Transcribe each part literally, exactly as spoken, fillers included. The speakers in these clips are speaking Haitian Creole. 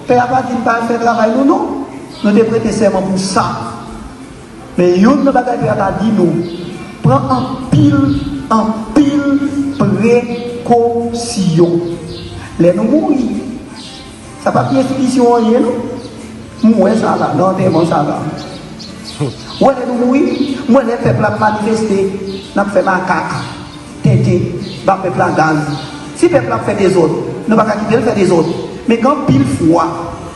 Pè a pa di n pa al fè travay nou non. Nou te prete sèman pou sa. Men youn nan bagay pè a ta di nou, pran anpil, anpil prekosyon. Lè nou mouri, sa pa t enstitisyon anyen non. M wè sa la, nan antèman sa la. Ou wè lè nou mouri, m wè lè pèp la ap manifeste, n ap fè makak. Tenten, ba pèp la gaz. Si pèp la ap fè dezòd, nou pa ka kite l fè dezòd. Men gen anpil fwa,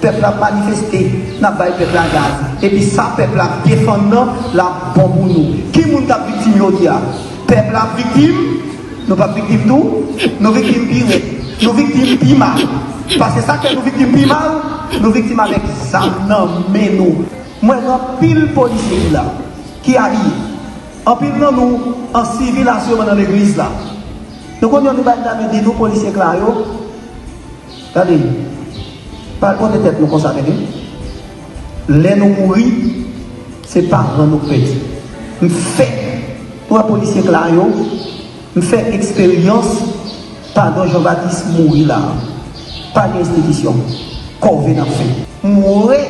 pèp la ap manifeste, n ap bay pèp la gaz. Epi sa pèp la ap defann nan, l ap bon pou nou. Ki moun k ap viktim jodi a? Pèp la ap viktim? Nou p ap viktim tou? Nou viktim pi rèd. Nou viktim pi mal. Paske sa k fè nou viktim pi mal, nou viktim avèk zam nan men nou. M wè gen anpil polisye ki la, ki abiye. Anpil nan nou an sivil aswè nan legliz la. Nou konn yon nouvèl dam di nou polisye k la yo. Gade, pa al pote tèt nou konsa, tande. Lè nou mouri, se paran nou k pèdi. M fè, nou wè polisye k la yo, m fè eksperyans pandan Jean Baptiste mouri la. Pa gen enstitisyon. Kòve n ap fè. M wè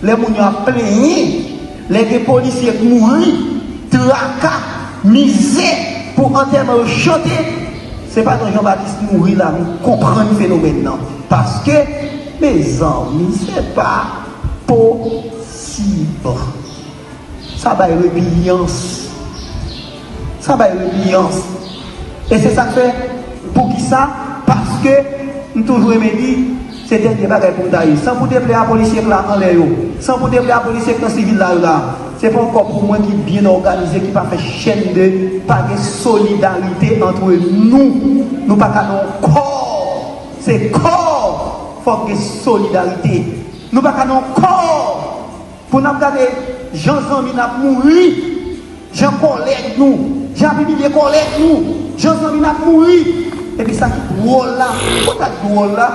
lè moun yo ap plenyen, lè gen polisye k mouri, traka, mizè pou antèman yo chante, se pandan Jean Baptiste mouri la nou konprann fenomèn nan. Paske, mezanmi, se pa posib. Sa bay repiyans. Sa bay repiyans. E se sa k fè, poukisa? Paske m toujou renmen di, se dènye bagay pou m ta ye. San pou deplè a polisye k la anlè yo. San pou deplè a polisye k nan sivil la yo la. Se pa yon kò pou mwen ki byen òganize, ki pa fè chèn de, pa gen solidarite antre nou. Nou pa ka nan yon kò. Se kò. Fòk gen solidarite. Nou pa ka nan yon kò. Pou n ap gade jan zanmi n ap mouri, jan kòlèg nou, jan ap imilye kòlèg nou, jan zanmi n ap mouri. Epi sa ki dwòl la, kontak dwòl la,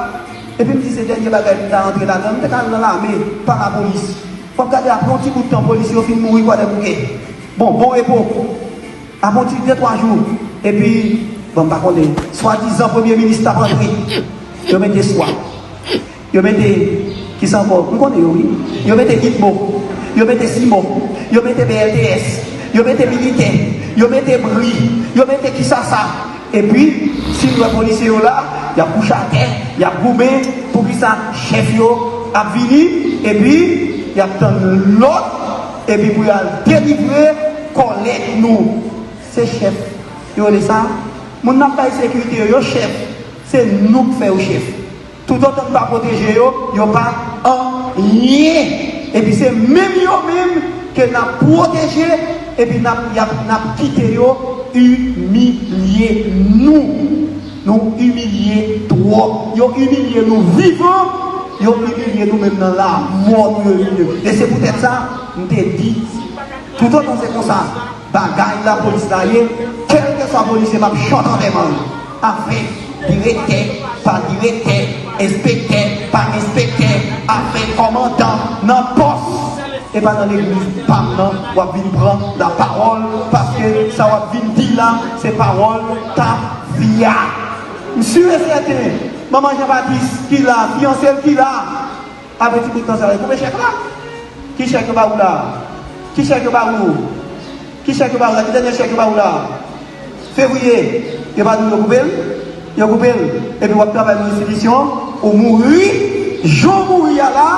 epi m di se dènye bagay m ta antre ladan, m te ka al nan lame, pa lapolis. Fò m gade apre yon ti bout tan polis yo fin mouri Kwadèboukè. Bon, bon repo. Apre yon ti de twa jou, epi, bon, m pa konnen, swadizan premye minis t ap antre, yo mete swa. Yo mete, kisa ankò? M konnen yo, wi. Yo mete Gitmo. Yo mete Simon. Yo mete B L T S. Yo mete militè. Yo mete bri. Yo mete kisasa. Epi, si n wè polisye yo la, y ap kouche atè, y ap goumen. Poukisa chèf yo ap vini, epi y ap tann lòd, epi pou y al delivre kòlèg nou? Se chèf yo rele sa? Moun n ap bay sekirite yo, yo chèf. Se nou k fè yo chèf. Toutotan n pa pwoteje yo, yo pa anyen. Epi se menm yo menm ke n ap pwoteje, epi n ap, y ap, n ap kite yo imilye nou. Nou imilye twòp. Yo imilye nou vivan, yo imilye nou menm nan lamò nou yo imilye. E se poutèt sa, m te di, toutotan se konsa, bagay lapolis la ye, kèlkeswa polisye m ap chante antèman l. Afè direktè, pa direktè, enspektè, pa enspektè, afè kòmandan nan pòs, e pa nan legliz pa m nan w ap vin pran lapawòl, paske sa w ap vin di la, se pawòl tafya. M si e sèten, manman Jean Baptiste ki la, fiyanse l ki la, apre ti bout tan sa, yo koupe chèk la. Ki chèk yo ba ou la? Ki chèk yo ba ou? Ki chèk yo ba ou la? Ki dènye chèk yo ba ou la? Fevriye, yo pa di w yo koupe l? Yo koupe l. Epi w ap travay nan enstitisyon, ou mouri, jan w mouri a la,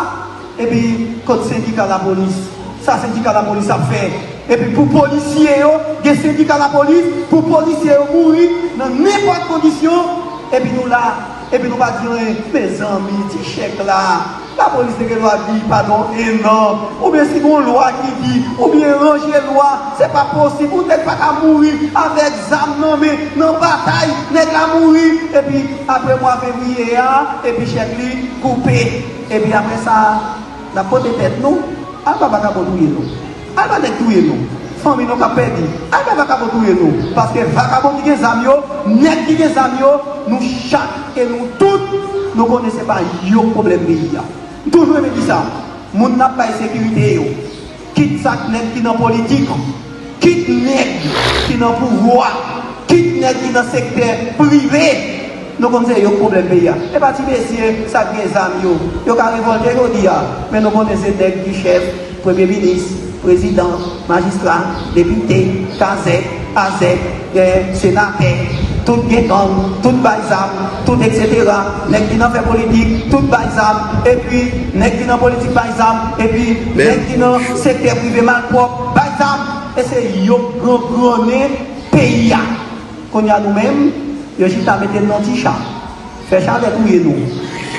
epi kot sendika lapolis? Sa sendika lapolis ap fè? Epi pou polisye yo, gen sendika lapolis, pou polisye yo mouri nan nenpòt kondisyon, epi nou la, epi nou pa di anyen. Mezanmi, ti chèk la, lapolis te gen dwa di padon en an, oubyen si gen yon lwa ki di, oubyen ranje lwa, se pa posib, yon nèg pa ka mouri avèk zam nan men, nan batay, nèg la mouri, epi apre mwa fevriye a, epi chèk li koupe, epi apre sa, n ap pote tèt nou, al ba vakabon touye nou. Al ba nèg touye nou. Fanmi nou k ap pèdi. Al ba vakabon touye nou. Paske vakabon ki gen zam yo, nèg ki gen zam yo, nou chak e nou tout, nou konnen se pa yo k pwoblèm peyi a. M toujou renmen di sa. Moun n ap bay sekirite yo, kit sa k nèg ki nan politik, kit nèg ki nan pouvwa, kit nèg ki nan sektè prive, Nou konn se yo k pwoblèm peyi a. E pa ti mesye sa k gen zam yo. Yo ka revòlte jodi a, men nou konnen se nèg ki chèf, premye minis, prezidan, majistra, depite, kazèk, azèk, eh, senatè, tout gen gang, tout bay zam, tout etsetera. Nèg ki nan fè politik, tout bay zam, epi nèg ki nan politik bay zam, epi nèg ki nan sektè prive malpwòp bay zam. E se yo k grangrannen peyi a. Kounye a nou menm, yo chita mete n nan ti cha, fè chalè touye nou.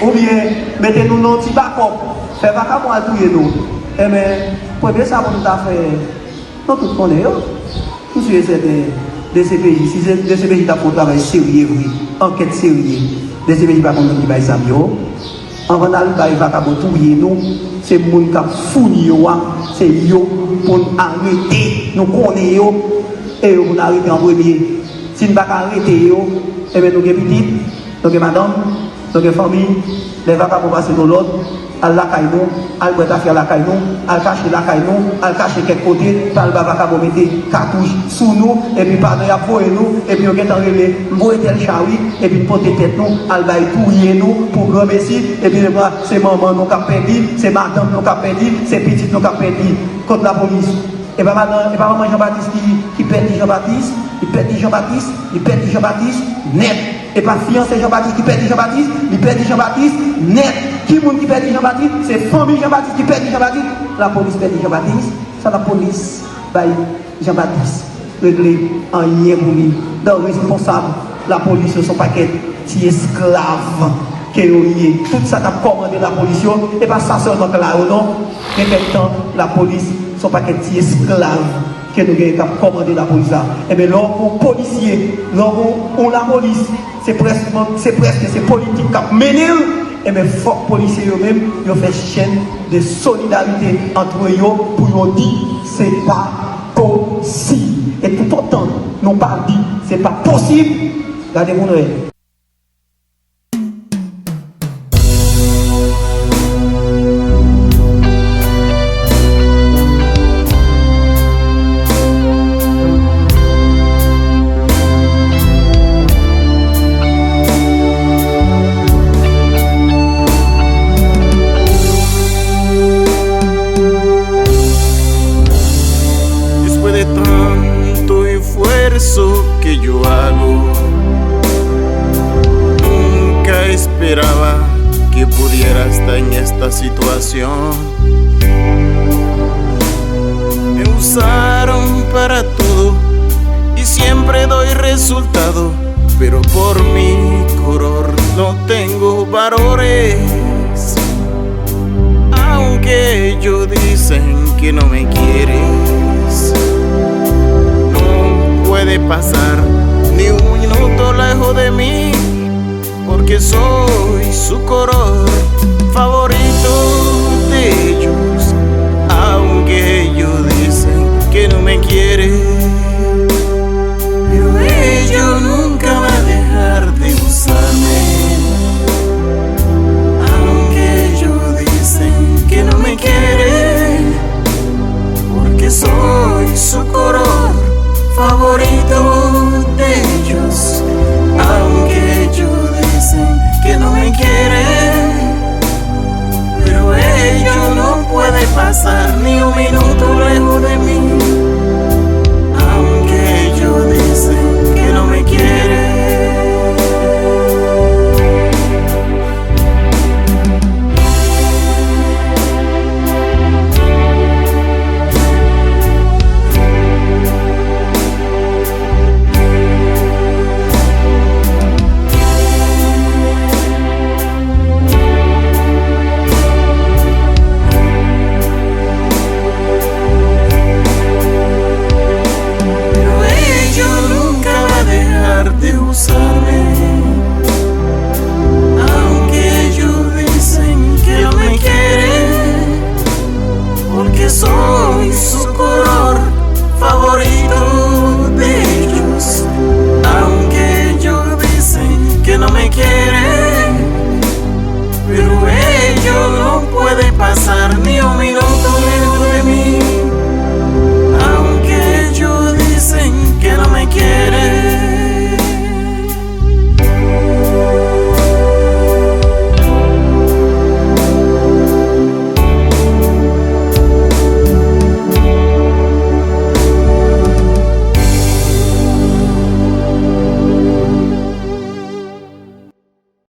Oubyen mete nou nan ti bakòp, fè vakabon al touye nou. Enben, premye sa pou nou ta fè, nou tout konnen yo. M si e sèten, D C P J, si se D C P J t ap fè yon travay serye vre, ankèt serye, D C P J pa konn moun ki bay zam yo. Anvan n al bay vakabon touye nou, se moun k ap founi yo a, se yo pou n arete. Nou konnen yo, e yo pou n arete an premye. Si n pa ka arete yo, enben nou gen pitit, nou gen madanm, nou gen fanmi. Lè vakabon pase nou lòd, al lakay nou, al bwè tafya lakay nou, al kache lakay nou, al kache kèk kote, pa al ba vakabon mete katouch sou nou, epi pandan y ap voye nou, epi yo gentan rele, "M voye tèl cha wi," epi n pote tèt nou al bay touye nou pou granmesi, epi se manman nou k ap pèdi, se madanm nou k ap pèdi, se pitit nou k ap pèdi. Kot lapolis? E pa madan, e pa manman Jean Baptiste ki, ki pèdi Jean Baptiste, li pèdi Jean Baptiste, li pèdi Jean Baptiste nèt. E pa fiyanse Jean Baptiste ki pèdi Jean Baptiste, li pèdi Jean Baptiste nèt. Ki moun ki pèdi Jean Baptiste? Se fanmi Jean Baptiste ki pèdi Jean Baptiste. Lapolis pèdi Jean Baptiste. Sa lapolis bay Jean Baptiste regle anyen pou li. Dan responsab lapolis yo se yon pakèt ti esklav ke yo ye. Tout sa k ap kòmande lapolis yo, e pa sa sèlman k la yo non. Gen kèk tan, lapolis se yon pakèt ti esklav ke nou genyen k ap kòmande lapolis la. Enben, lè w gon polisye, lè w gon yon lapolis, se prèske, se prèske se politik k ap mennen l. Enben, fòk polisye yo menm, yo fè chèn de solidarite antre yo pou yo di, se pa posib. E toutotan nou pa di, se pa posib, gade pou nou wè. Después de tanto esfuerzo que yo hago, nunca esperaba que pudiera estar en esta situación. Me usaron para todo y siempre doy resultado, pero por mi color no tengo valores. Aunque ellos dicen que no me quieres, no puede pasar ni un minuto lejos de mí, porque soy su color.